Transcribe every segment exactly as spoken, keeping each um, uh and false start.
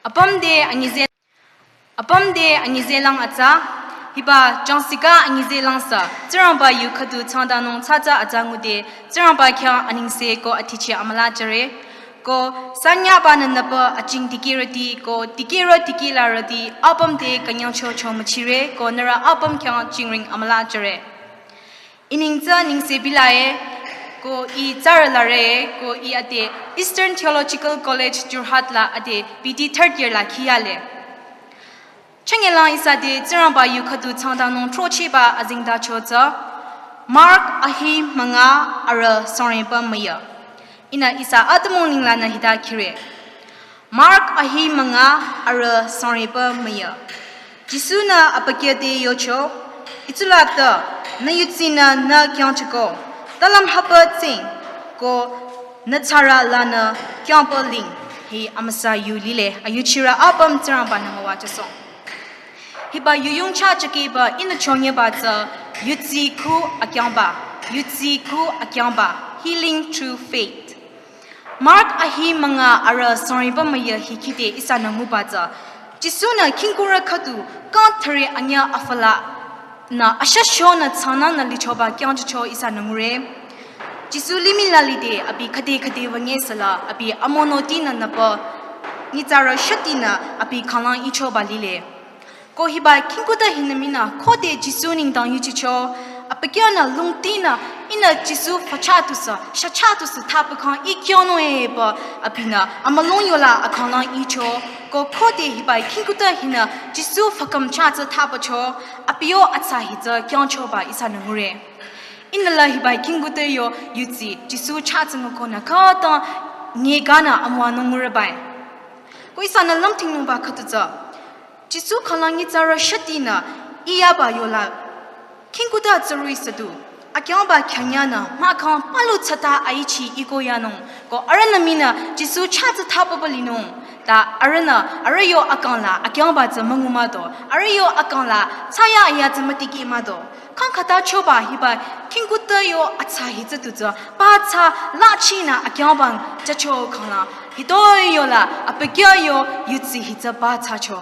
Apüm te anyize, apüm te anyize lang atsa, hiba changsika anyize lang sa, Tsingrangba yu khüdu changdanung tsatsa atsa ngude, Tsingrangba khyang anengse ko athichi amüla jüre, ko sanyaba nü nüpü aching dikehrüti, ko dikehrü dikehlarüti, apüm te künyangcho cho müchire, ko nührü apüm khyang chingring amüla jüre. Ih neng tsü Nengse Bilae, ko ih tsarü lare, ko ih ade Eastern Theological College Jorhat la ade B D third year la khiyale. Chünye lang ihsa te Tsingrangba yu khüdu changdanung throchehba azengtacho tsü, Mark ahi münga arüh sangreba müya. Ihnü ihsa atümung nenglanü hita khire. Mark ahi münga arüh sangreba müya. Jisu-nü abükyü te yocho, "Itsulapta, nü yutsinü nü kyangchiko, talam hapa tsing, ko nü tsara lanü kyangpa ling." Hi amüsa yu lile, ayuchirü apüm Tsingrangba-nü müwajüsohng. Hiba yuyung cha chakeba ihnü chonyeba tsü yutsi khu akyangba, yutsi khu akyangba, healing through faith. Mark ahi münga arüh sangreba müya hi khide ihsanü nguba tsü, Jisu-nü khingkurü khüdu kang thüre anyüh afü lanü ashashonü tsanangnü lichoba kyangchicho ihsanü ngure. Jisu limih la lide abi khüde khüde wünye süla abi amonotinü nüpü nyitsarü shütinü abi khanglang ichoba lile. Ko hiba khingkuta hinü minü khode Jisu nengdang yuchicho, abükyünü lungtinü ihnü Jisu fücha tusü, shacha tusü thapü khang ih kyanung epü abinü amülung yola akhanglang icho, ko khode hiba khingkuta hinü Jisu füküm cha tsü thapücho, abi yo atsa hi tsü kyangchoba ihsanü ngure. Ihnü la hiba khingkuta yo yutsi Jisu cha tsü ngukonü khütang nyeganü amüwanung ngurebai. Ko ihsanü lümthingnungba khüdu tsü, Jisu khanglang nyitsarü shütinü iyaba yola khingkuta tsürü ihsa du akyangba kyanyanü mahkhang palu tsata aichi iko yanung, ko arühnü minü Jisu cha tsü thapüba linung, ta arühnü arüh yo akang la akyangba tsü müngu mado, arüh yo akang la tsaya aya tsü mütiki mado. Khang khüta choba hiba khingkuta yo atsa hi tsü tu tsü, ba tsü lachinü akyangba jücho khangla, hitoi yola abükyü yo yutsi hi tsü ba tsü cho.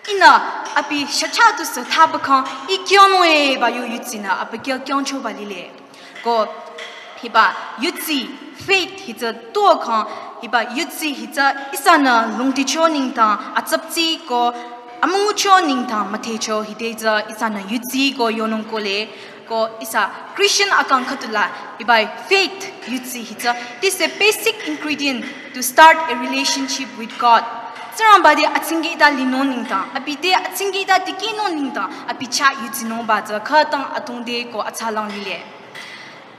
Ihnü abi shacha tusü thapü khang ih kyanung eba yo yutsinü abükyü kyangchoba lile. Ko hiba yutsi, faith hi tsü tuo khang, hiba yutsi hi tsü ihsanü lungticho nengdang atsaptsi ko amüngucho nengdang müdhecho hide tsü ihsanü yutsi ko yonung kohle. Ko ihsa Christian akang khüdu la hiba faith yutsi hi tsü, this is a basic ingredient to start a relationship with God. Tsingrangba te atsingkita linung nengdang, abi te atsingkita tikinung nengdang, abi chah yutsinungba tsü khütang atungde ko atsalang lile.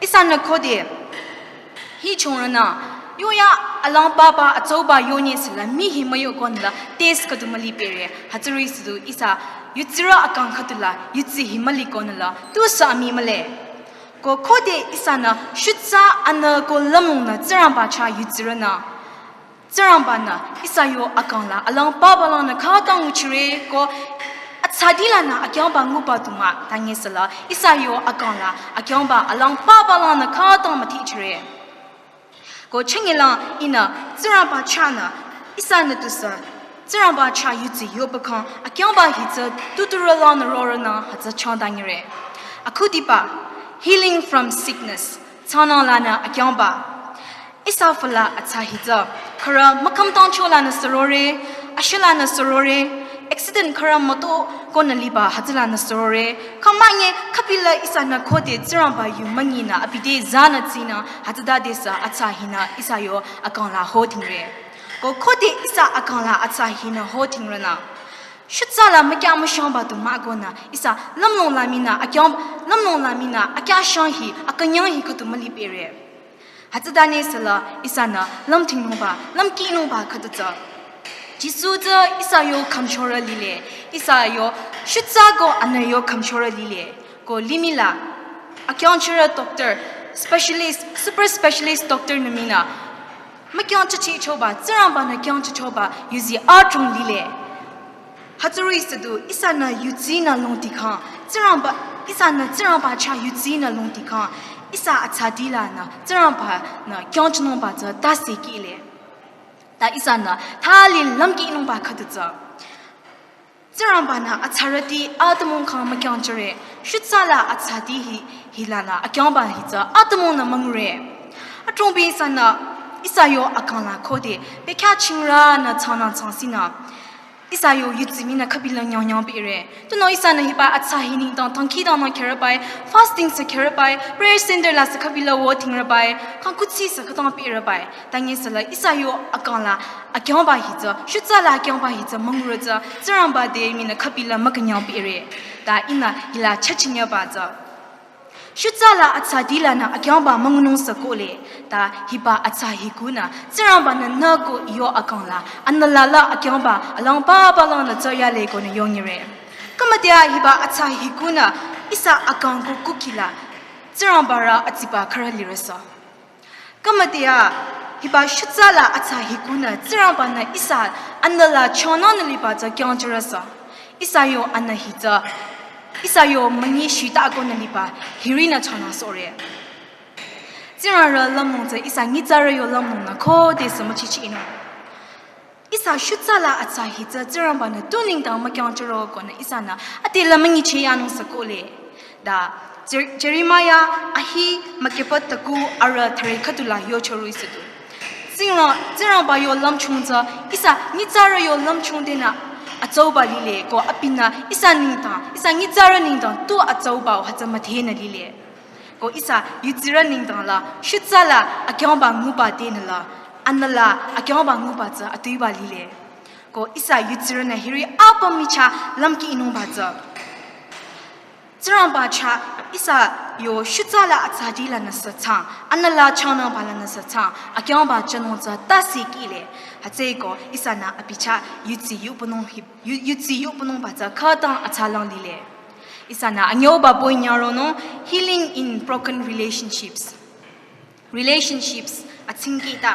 Ihsanü khode hi chongrünü, yoya alang papa atsauba yonye süla mii hi müyo konla test khüdu mülipehre. Hütsüri südu ihsa yutsirü akang khüdu la yutsi hi müli konla tusü amii mühle. Ko khode ihsanü shutsa anü ko lümlongnü Tsingrangba chah yutsirünü, Tsingrangba-nü ihsa yo akang la alang papa langnü khütang nguchire ko atsadi lanü akyangba nguba tu mah, tanye süla ihsa yo akang la akyangba alang papa langnü khütang müdhechire. Ko chünye lang ihnü Tsingrangba chahnü ihsanü tusü Tsingrangba chah yutsi yoba khang akyangba hi tsü tuturü langnü rorünü hütsü changdanyire. Akhudiba, healing from sickness, tsanang lanü akyangba. Ihsa füla atsa hi tsü, khürü mükhümtangcho lanü sürore, ashü lanü sürore, accident khürü müto konü liba hütsü lanü sürore, khümanye khüpila ihsanü khode Tsingrangba yu münyinü abi te zanü tsinü hütsüta desü atsa hinü ihsa yo akang la ho dhingre. Ko khode ihsa akang la atsa hinü ho dhingrünü, shutsa la mükya müshangba tu mah konü ihsa lümlong la minü akyang, lümlong la minü akya shang hi, akünyang hi khüdu mülipehre. Hütsütane süla ihsanü lümthingnungba, lümkihnungba khüdu tsü, Jisu tsü ihsa yo khümchorü lile, ihsa yo shutsa ko anü yo khümchorü lile. Ko limih la akyangchirü doctor, specialist, super specialist doctor nü minü mükyangchichichoba, Tsingrangba-nü kyangchichoba yuzi adrong lile. Hütsüri südu ihsanü yutsinü longdi khang, Tsingrangba, ihsanü Tsingrangba chah yutsinü longdi khang, ihsa atsadi lanü Tsingrangba-nü kyangchinungba tsü tase kile. Ta ihsanü thali lümkinungba khüdu tsü, Tsingrangba-nü atsarüti atümung khyang mükyangchore. Shutsa la atsati hi, hilanü akyangba hi tsü atümungnü müngure. Adrongbi ihsanü ihsa yo akang la khode bekhyah chingrünü thsangnang thsangsinü ihsa yo yutsi minü khübila nyangnyang pire. Tunüo ihsanü hiba atsa hi nengdang dangkhidangnang kherübai, fasting sü kherübai, prayer center la sü khübila wütingrübai, kangkuthsi sü khütang pirübai. Tanyesüla ihsa yo akang la akyangba hi tsü, shutsa la akyangba hi tsü müngure tsü, Tsingrangba te minü khübila mükünyang pire. Ta ihnü hila chachinyaba tsü, shutsa la atsati lanü akyangba müngunung sü kohle. Ta hiba atsa hi kunü Tsingrangba-nü nü ko iyo akang la anüla la akyangba alang papa langnü tsü yale konü yonyire. Khümüde-a hiba atsa hi kunü ihsa akang ko kukhi la Tsingrangba rü atsiba khürü lirüsü. Khümüde-a hiba shutsa la atsa hi kunü Tsingrangba-nü ihsa anüla chonanü liba tsü kyangchorüsü. Ihsa yo anü hi tsü, ihsa yo münyi shita konü liba hirinü chonasore. Tsingrang rü lümnung tsü ihsa nyitsarü yo lümnungnü khodesü müchichi inung. Ihsa shutsa la atsa hi tsü Tsingrangba-nü tu nengdang mükyangchoro konü ihsanü ade la münyicheh yanung sü kohle. Ta Jer-, Jeremiah ahi mükepü taku arü thüre khüdu la yochoro isüdu. Tsingrang, Tsingrangba yo lümchung tsü ihsa nyitsarü yo lümchung tenü atsauba lile ko abinü ihsa nengdang, ihsa nyitsarü nengdang tu atsauba hütsü müdhenü lile. Ko ihsa yutsirü nengdang la shutsa la akyangba nguba tenü la anüla akyangba nguba tsü atuiba lile. Ko ihsa yutsirünü hiri apüm michah lümkinungba tsü, Tsingrangba chah ihsa yo shutsa la atsati lanü sü thsang, anüla changnangba lanü sü thsang akyangba chanung tsü tase kile. Hütsüeko ihsanü abi chah yutsi yupünung hi, yu-, yutsi yupünungba tsü khütang atsalang lile. Ihsanü anyüuba point nyaronung, healing in broken relationships. Relationships atsingkehta.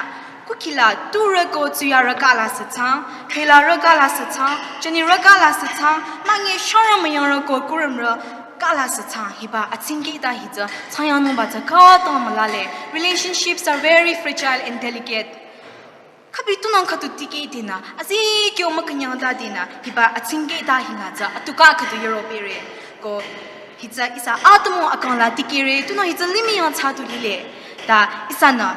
Kukhi la turü ko tsuyarü kala sü thsang, threlarü kala sü thsang, jünirü kala sü thsang, münyi shangrü müyangrü ko kurümrü kala sü thsang, hiba atsingkehta hi tsü thsangyangnungba tsü khütang mülale. Relationships are very fragile and delicate. Khübi tunang khüdu tikeh dinü, azi kyo mükünyangta dinü, hiba atsingkehta hinü tsü atuka khüdu yoro pire. Ko hi tsü ihsa atümung akang la tikehre, tunang hi tsü limih yang thsadu lile. Ta ihsanü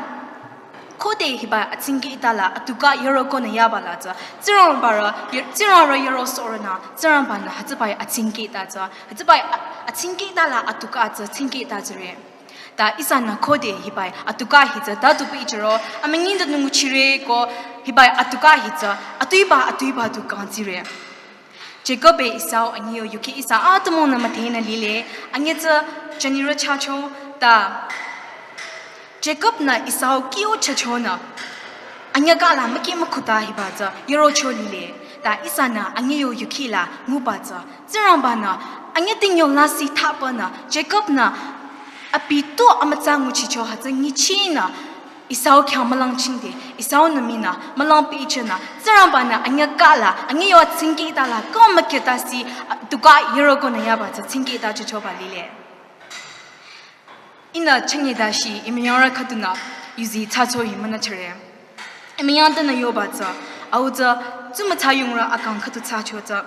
khode hiba atsingkehta la atuka yoro konü yaba la tsü, Tsingrangba rü, ye-, Tsingrang rü yoro soronü, Tsingrangba-nü hütsüba atsingkehta tsü, hütsüba a-, atsingkehta la atuka tsü tsingkehta tsüre. Ta ihsanü khode hiba atuka hi tsü tatupi ichiro, amünyi ta nunguchire ko hiba atuka hi tsü, atuiba, atuiba tu kangtsire. Jacob-e Esau anyi yo yukhi ihsa atümungnü müdhenü lile, anyi tsü jünirü chacho ta. Jacob-nü Esau kyo chachonü, anyi kala müki mükhuta hiba tsü yorocho lile, ta ihsanü anyi yo yukhi la nguba tsü, Tsingrangba-nü, anyi ting yo lasih thapünü, Jacob-nü, abi tu amütsa nguchicho hütsü nyichinü, Esau khyang mülang chingde, Esau-nü minü, mülang pichenü, Tsingrangba-nü, anyi kala, anyi yo tsingkehta la, kong müketa si, a, tuka yoro konü yaba tsü tsingkehta chochoba lile. Ihnü chünye dashi, imüyangrü khüdunü, yuzi thsacho hi münü chire. Imüyang tenü yoba tsü, au tsü, tsumütsa yungrü akang khüdu thsacho tsü.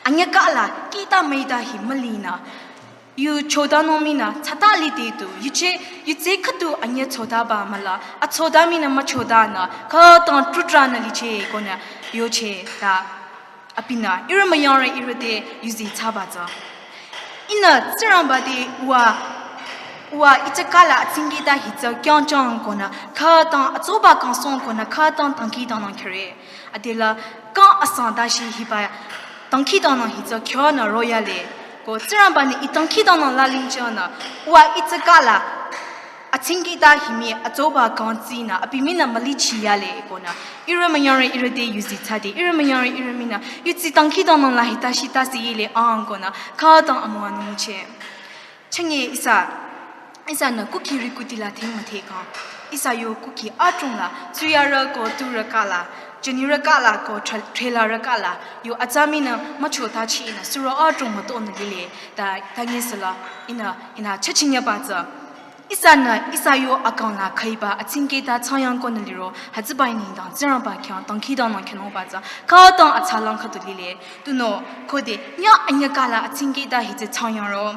Anyi kala, kita müita hi mülinü. Yu chodanung minü, tsata lide tu, yuje, yuje khüdu anyi chodaba müla, achoda minü müchodanü, khütang trutranü liche konü, yoche ta. Abinü, ihrü müyangrü ihrü te yuzi thsaba tsü. Ihnü Tsingrangba te uwa, uwa ite kala atsingkehta hi tsü kyangchang konü, khütang atsoba kangsong konü, khütang dangkhidangnang khere. Adela, kang asang dashi hiba, dangkhidangnang hi tsü kyonü royale. Ko Tsingrangba-nü i dangkhidangnang laling chonü, uwa ite kala, atsingkehta hi mii atsoba kangtsinü, abi minü mülichi yale konü. Ihrü müyangrü ihrü te yuzi thsade, ihrü müyangrü ihrü minü, yuzi dangkhidangnang la hita shita si yile ang konü, khütang amüwa nungche. Chünye ihsa, ihsanü kukhi rikutila theng müthekang. Ihsa yo kukhi adrong la, tsuyarü ko turü kala, jünirü kala ko thre-, threlarü kala, yo atsa minü müchotachinü, suro adrong mütonü lile, ta, tanyesüla, ihnü, ihnü chachinyaba tsü. Ihsanü ihsa yo akang la khüiba atsingkehta changyang konü liro, hütsüba nengdang Tsingrangba khyang dangkhidangnang khyünungba tsü khütang atsalang khüdu lile. Tunüo khode nyüh anyüh kala atsingkehta hi tsü changyangro,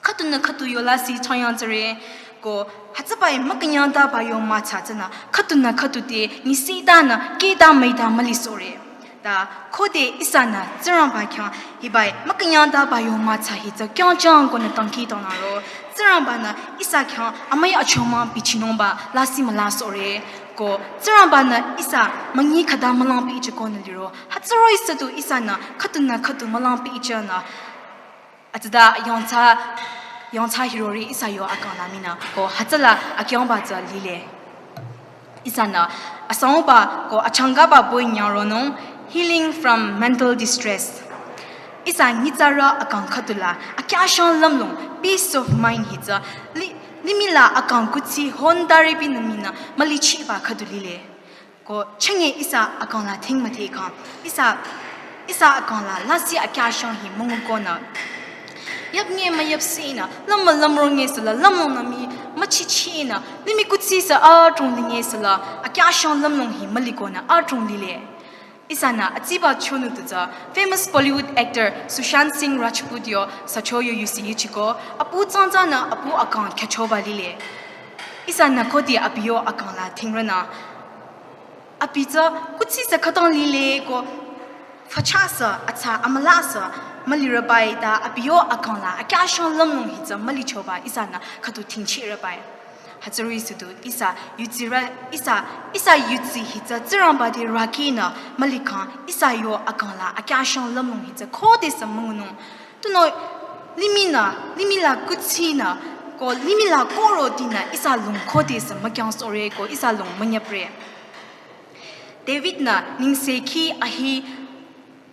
khüdunü khüdu yo lasih changyang tsüre. Ko hütsüba mükünyangtaba yo mütsa tsünü khüdunü khüdu te nyisitanü kehta müita mülisohre. Ta khode ihsanü Tsingrangba khyang hiba mükünyangtaba yo mütsa hi tsü kyangchang konü dangkhidangnangro, Tsingrangbanü ihsa khyang amüi achomang bichinungba lasih mülasohre. Ko Tsingrangbanü ihsa münyi khüta mülang bichikonü liro, hütsüroh-i südu ihsanü khüdunü khüdu mülang bichinü, atsüta yangthsa, yangthsa hirori ihsa yo akang la minü ko hütsüla akyangba tsü lile. Ihsanü asangba ko achangkaba boi nyangronung, Healing from Mental Distress. Ihsa nyitsarü akang khüdula akyashang lümlong, peace of mind hi tsü li-, limih la akang kuthsi hondaribi nü minü mülichiba khüdu lile. Ko chünye ihsa akang la thing müdhekhang, ihsa, ihsa akang la lasih akyashang hi müngukonü, yüpnge müyüpsinü, lümü lümronge süla lümlong nü mii müchichinü, limih kuthsi sü adrong linge süla akyashang lümlong hi mülikonü adrong lile. Ihsanü atsiba chonu tu tsü famous Bollywood actor Sushant Singh Rajput yo sücho yo yusi yuchiko, apu tsangtsanü apu akang khyüchoba lile. Ihsanü khode abi yo akang la thingrünü, abi tsü kuthsi sü khütang lile ko fücha sü, atsa amüla sü mülirübai ta abi yo akang la akyashang lümlong hi tsü mülichoba ihsanü khüdu thingchirübai. Hütsüroh-i südu ihsa yutsirü, ihsa, ihsa yutsi hi tsü Tsingrangba te rükinü mülikhang ihsa yo akang la akyashang lümlong hi tsü khode sü müngunung. Tunüo limih nü, limih la kuthsi nü, ko limih la koro dinü ihsa lung khode sü mükyangsohre ko ihsa lung münyüpre. David nü nengsekhi ahi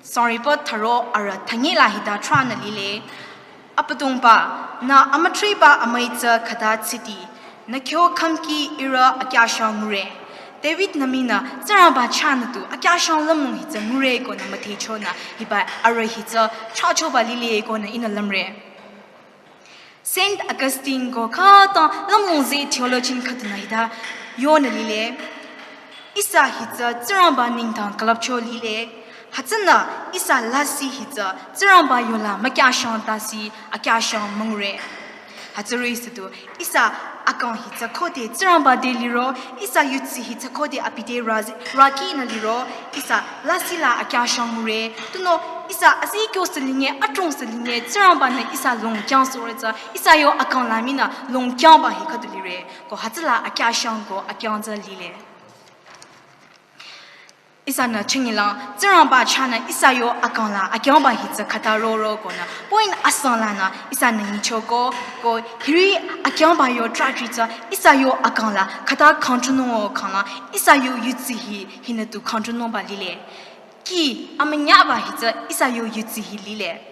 sorry po tharo arü thünye la hita thranü lile. Abüdongba, nü amütriba amüi tsü khüta tsiti, nü kyo khümki ihrü akyashang ngure. David nü minü Tsingrangba chahnü tu akyashang lümlong hi tsü ngure konü müdhechonü hiba arü hi tsü thrachoba lile konü ihnü lümre. Saint Augustine ko khütang lümlong zeh theologian khüdunü hita yonü lile. Ihsa hi tsü Tsingrangba nengdang külüpcho lile. Hütsünü ihsa lasih hi tsü Tsingrangba yola mükyashang tasi akyashang müngure. Hütsüroh-i südu ihsa akang hi tsü khode Tsingrangba te liro, ihsa yutsi hi tsü khode abi te rüzi-, rükinü liro, ihsa lasih la akyashang ngure. Tunüo ihsa azikyosü linge, adrongse linge, Tsingrangba nü ihsa lung kyangsohre tsü ihsa yo akang la minü lung kyangba hi khüdu lire. Ko hütsüla akyashang ko akyang tsü lile. Ihsanü chünye la Tsingrangba chahnü ihsa yo akang la akyangba hi tsü khüta roro konü point asang lanü ihsanü nyichoko, ko hiri akyangba yo tragedy tsü ihsa yo akang la khüta kangchunung-o khangla ihsa yo yutsi hi hinü tu kangchunungba lile. Kih amünyaba hi tsü ihsa yo yutsi hi lile.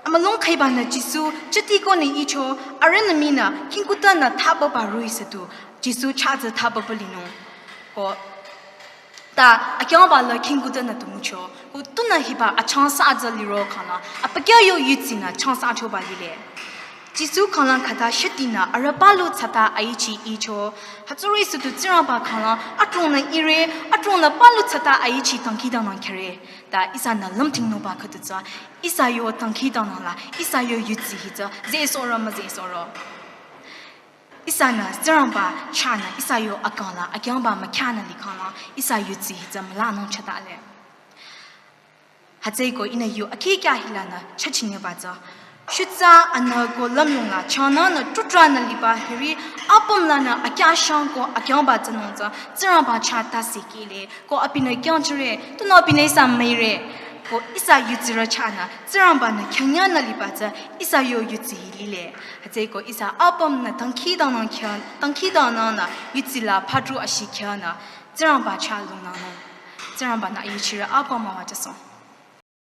Amülung khüibanü Jisu chüti konü icho, arühnü minü khingkutanü thapaba roh-i südu Jisu chah tsü thapaba linung. Ko ta akyangba la khingkutanü tu ngucho. Ko tunü hiba achangsa tsü liro khangla abükyü yo yutsinü changsa choba lile. Jisu khanglang khüta shütinü arüh palu thsata aichi icho. Hütsüroh-i südu Tsingrangba khanglang adrongnü ire, adrongnü palu thsata aichi dangkhidangnang khyüre. Ta ihsanü lümdhingnungba khüdu tsü ihsa yo dangkhidangnang la ihsa yo yutsi hi tsü zehsohro müzehsohro. Ihsanü Tsingrangba chahnü ihsa yo akang la akyangba mükyanü likhangla ihsa yutsi hi tsü mülanung chata le. Hütsüeko ihnü yu akhikya hilanü chachineba tsü, shutsa anü ko lümlong la changnangnü tutranü liba hiri apüm lanü akyashang ko akyangba tsünung tsü Tsingrangba chah tase kile, ko abinü kyangchire, tunüo abinü ihsa müire, ko ihsa yutsirü chahnü Tsingrangba nü khyangyanü liba tsü ihsa yo yutsi hi lile. Hütsüeko ihsa apümnü dangkhidangnang khyang, dangkhidangnangnü yutsi la padru ashi khyünü Tsingrangba chah lungnangnung. Tsingrangba nü ayuchirü apüm müwajüsohng.